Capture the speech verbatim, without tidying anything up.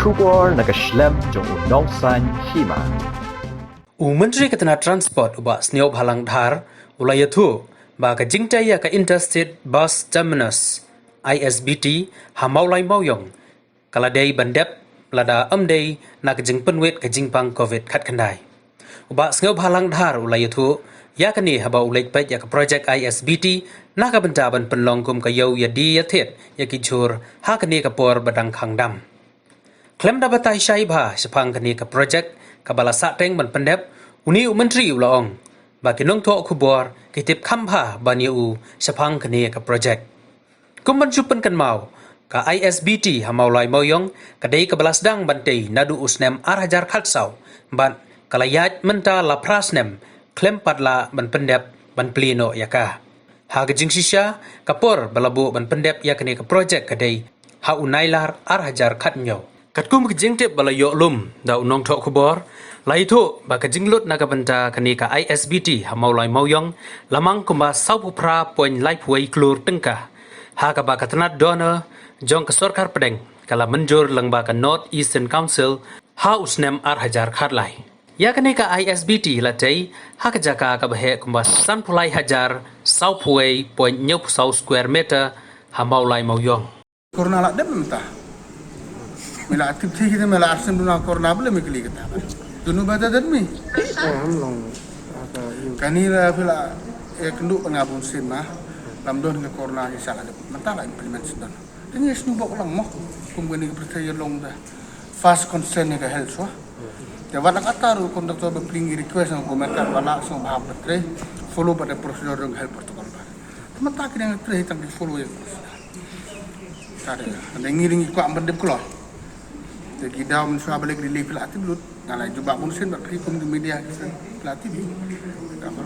Khubor na ka shlem jong u nongsan hima. U Myntri ka tnat Transport u Bah Sniawbhalang Dhar u la ïathuh ba ka jingtei ïa ka Interstate Bus Terminus, I S B T, ha Mawlai Mawiong ka la dei ban dep lada ym dei na ka jingpynwit ka jingpang covid khatkhyndai. U Bah Sniawbhalang Dhar u la ïathuh ïa kane haba u leit peit ïa ka projek I S B T na ka bynta ban pynlong kum ka ïew ïa die ïa thied ïa ki jhur ha kane ka por ba dang khang dam. Khlem da batai shai bha shaphang kane ka projek kaba la sahteng ban pyndep, une u myntri u la ong ba ki nongthoh khubor ki tip kham bha ban ïa u shaphang kane ka projek. Kum ban shu pynkynmaw, ka I S B T ha Mawlai Mawiong ka dei kaba la sdang ban tei naduh u snem ar hajar khatsaw bad ka la ïaid mynta la phra snem khlem pat lah ban pyndep ban plie noh ïa ka. Ha ka jingshisha ka por ba la buh ban pyndep ïa kane ka projek ka dei ha u Nailar ar hajar khathynñiew. Katkum ka jingtip ba la ïoh lum da u nongthoh khubor, la ïathuh ba ka jinglut na ka bynta kane ka I S B T ha Mawlai Mawiong la mang kumba sawphew phra point laiphew wei klur tyngka, ha kaba ka tnat DoNER jong ka sorkar pdeng ka la mynjur lyngba ka North Eastern Council ha u snem ar hajar khatlai. Ïa kane ka I S B T la tei ha ka jaka kaba heh kumba sanphew lai hajar sawphew wei point hynñiewphew saw square meter ha Mawlai Mawiong. Corona la dep mynta. Me la tip thik kita me la arsien duna corona bele me kylli kata. Dunu ba ta dat me. Kani la phi la ïakynduh bad nga bun sien ma. Lam don ka corona ki sa la dep. Mynta la implement sdang. Te ngi sngewbok lang mo. Kum kani ka pyrthei ïa long da. First concern ïa ka health wa. Te wat la kata ruh conductor ba pling request nga kum ka ba la sngewbha ba trei. Follow ba da procedure jong health protocol ba. Te mynta ki dang trei tang ki follow ïa. Ka dei, dei ngi dei ngi kwah ban dep kloi. Te ki daw mynshuwa ba leh ki leh phi la tip lut. Nga la jubab bun sien bad phi kum ki media ki phi la tip. Ka ba.